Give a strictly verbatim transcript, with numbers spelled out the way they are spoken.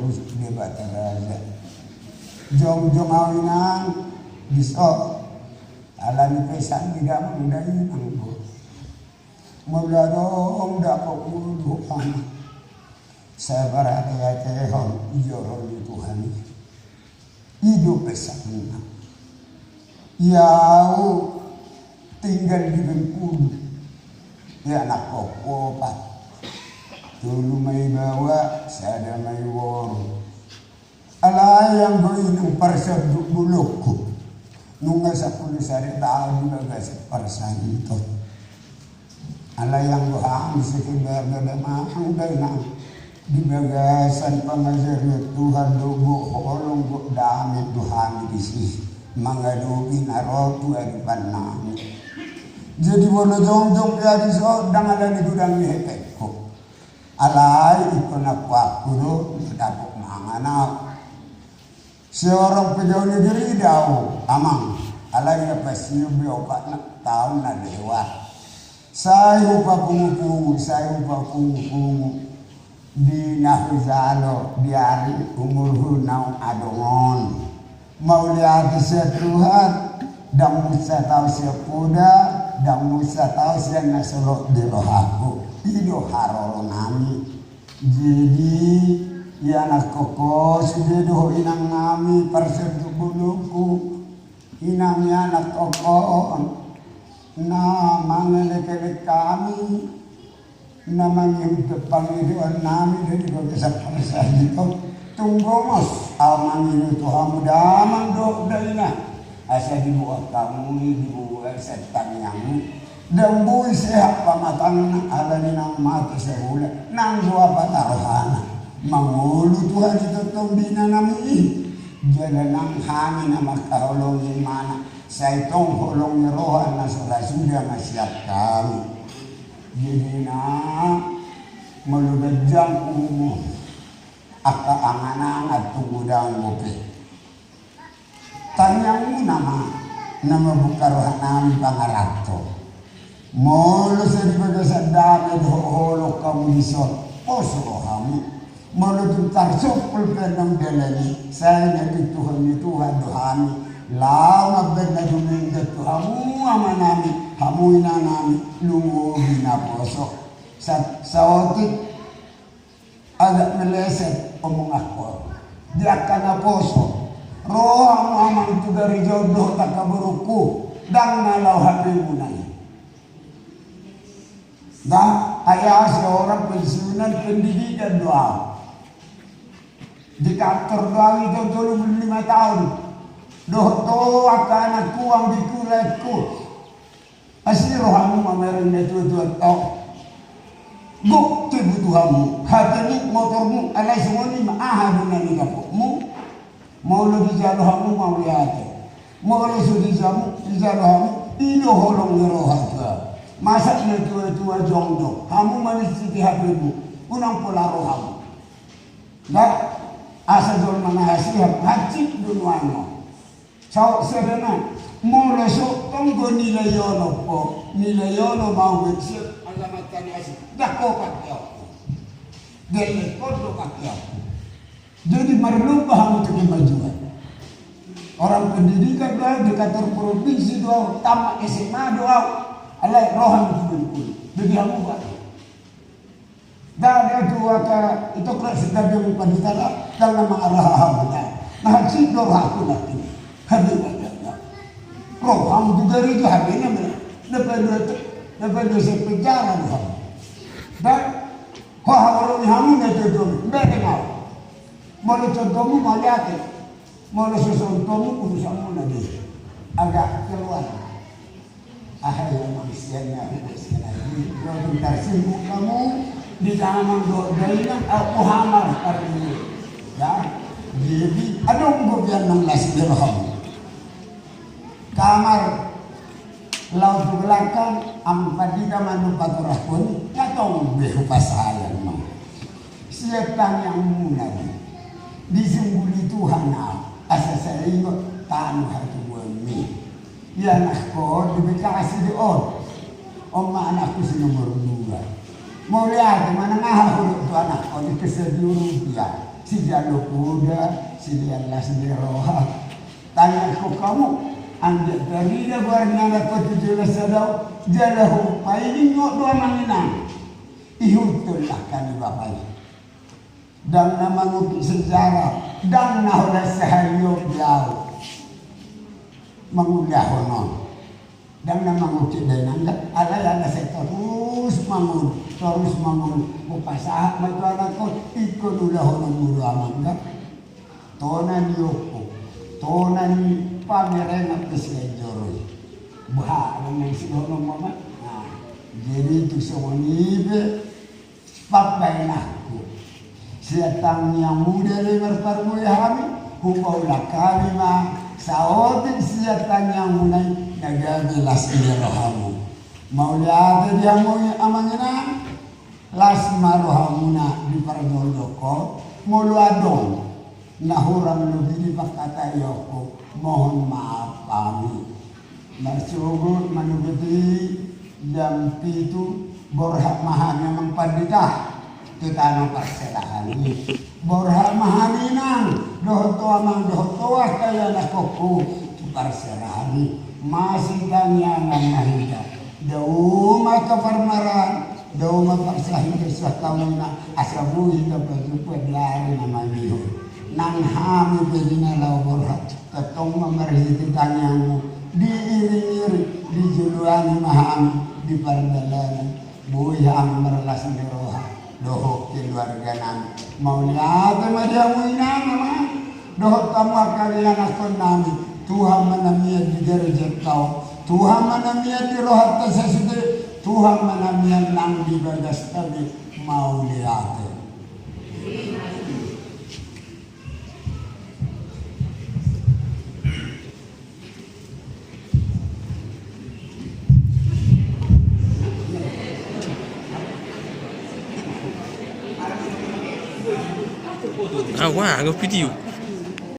Debata raja. Jongjong au inang, dison. Alani pesan di damang dainang do. Molo adong dapotmu dohot hami, sai parateatehon di joro ni Tuhan i. I do pesanna. Ia au tinggal di Bengkulu. Ia anakkonku opat. Tolu ma i baoa, sada ma i boru. Alai anggo inang parsonduk bolongku, nunga sampulu sada taon di bagasan parsahiton. Alai anggo hami sekeluarga damang dainang, di bagasan pangajarion Tuhan do gok holong gok dame do hami disi mangadopi na ro tu adipannami. Jadi molo jongjong pe au dison, ndang alani godang ni hepengku. Alai ingkon ampuanku do dapot mangan au. Seorang pegawai negeri do au amang, alai na pansihon be opat na taon na lewat. Sai hupapungupungu, sai hupapungupungu di na hujalo di ari umurhu naung adong on. Mauliate sian Tuhan, ndang muse taon sian poda, ndang muse taon sian na solot di rohangku. I do haroronami. Jadi, ianakhonhu sude dohot inangnami parsonduk bolongku, inang ianakhonhu on na mangelekelek hami, na mangihut pangidoannami do di bagasan parsahiton. Tung gomos au mangido tu hamu damang dohot dainang, asa diboan hamu i di bagasan tangiangmu. Ndang boi sehat pamatangna alani naung mate sahuula, nang dua pata rohana. Mangolu Tuhan i tongtong di inangnami i. Jala nang hami na mangkaholongi imana, sai tong holong ni roha na so ra suda ma sian hami. Jadi na molo ganjang umur, angka angan-angan tung godang dope. Tangiangmuna ma na mambuka rohanami pangaranto. Molo so di bagasan dame dohot holong hamu dison, poso rohamu. Molo tung tarsompol pe annon dalan i, sai na pintohon ni Tuhan do hami laho mambahen na dumenggan tu hamu amanami, hamu inanami, lumobi na poso. Sa-, saotik agak meleset omonganku di angka na poso. Ro hamu amang tu gareja on dohot angka borungku, ndang na laho hapemuna i. Ndang, ai au seorang pensiunan pendidikan do au. Di kantor do au i tolu pulu lima taon. Dohot do angka anakku, anggi ku, laengku. Asi rohamu mamereng na tua-tua tong. Gok pe butuhamu, hapemu, motormu, alai songon i ma aha do na nidapotmu. Molo dijalo hamu mauliate. Molo so dijalo, dijalo hamu, i do holong ni roha tu au. Masa na tua-tua jongjong, hamu manginsiti hapemu, unang pola rohamu. Ndang, asa jolma na hasihap, hansit do nuaeng on. Saut sedena, molo so tong do nilai onom po, nilai onom ma au be siap alamat tani asi, ndang ho pake au. Dellek ho do pake au. Jadi marlomba hamu tu kemajuan. Orang pendidikan do au, di kantor provinsi do au, tamat S M A do au, alai roham tu Bengkulu. Jadi hamu ba. Ndang, dia tu angka itu kelas sudah dia mempandita lah, ndang na mangarah hamu ndang. Na hansit do rohangku nanti. Hami ba ndang. Roham tu gareja hami na mana? Dapat dua, dapat dua saya penjara roham. Dan ho haholongi hamu na jodoh. Ndang kenal. Molo contohmu mauliate. Molo so contohmu urusanmu na di agak keluar. Aha ia manusia na bebas kena di, lalu tarsinggung hamu di damang dohot dainang, au hamar arni. Ya, jadi adong do pe annon las di roham. Kamar laut tu belakang, amang pandita mandok paturahkon, nga tong be hupasahat annon. Sian tangiangmuna do disungguli Tuhan au, asa sai ingot tano hatubuanmi. Ianakhon di Bekasi do on. On ma anakku si nomor dua. Mauliate manang aha hudok tu anakhon di kesedia rupiah. Sijalo poda, silean las ni roha. Tangiangkon hamu, anggiat tarida goarna anakkon tu joloan sadao, jala hupaingot do amang inang. Ihuthon langka ni bapa i. Ndang na mangungkit sejarah, ndang na holan sahali on be ahu mangulahon on. Ndang na mangungkit dainang da, alai ala sai torus mangolu, torus mangolu. Hupasahat ma tu anakkon, ingkon ulahononmu do amang da. Tona ni ompu, tona ni pamerengan pe sian joro i. Bah, adong na sidohonon ma. Nah, jadi tung songon i pe, pambahenanku, sian tangiangmuna do i marparbue hami, hupaulak hami ma saotik sian tangiangmuna i na gabe las ni rohamu. Mauliate di hamu amang inang, las ma rohamuna di parngoluon on, molo adong na hurang lobi di pangkataionku, mohon maaf hami. Marsogot manogot i jam pitu, borhat ma hami amang pandita tu tano parserahan i. Borhat ma hami inang dohot ho amang dohot ho angka ianakhonku tu parserahan i. Masitangiangan ma hita. Dao ma angka parmaraan, dao ma parsahiton sian hamuna, asa boi hita pajumpa di ari na mangihut. Nang hami pe di na laho borhat, tongtong ma marhite tangiangmu, diiringiring, dijoloani ma hami di pardalanan, boi hami marlas ni roha dohot keluarganami. Mauliate ma di hamu inang amang, dohot hamu angka ianakhonnami. Tuhan ma na mian di gerejanta on, Tuhan ma na mian di rohanta sasude, Tuhan ma na mian nang di bagasta be. Mauliate. Awa, anggo video.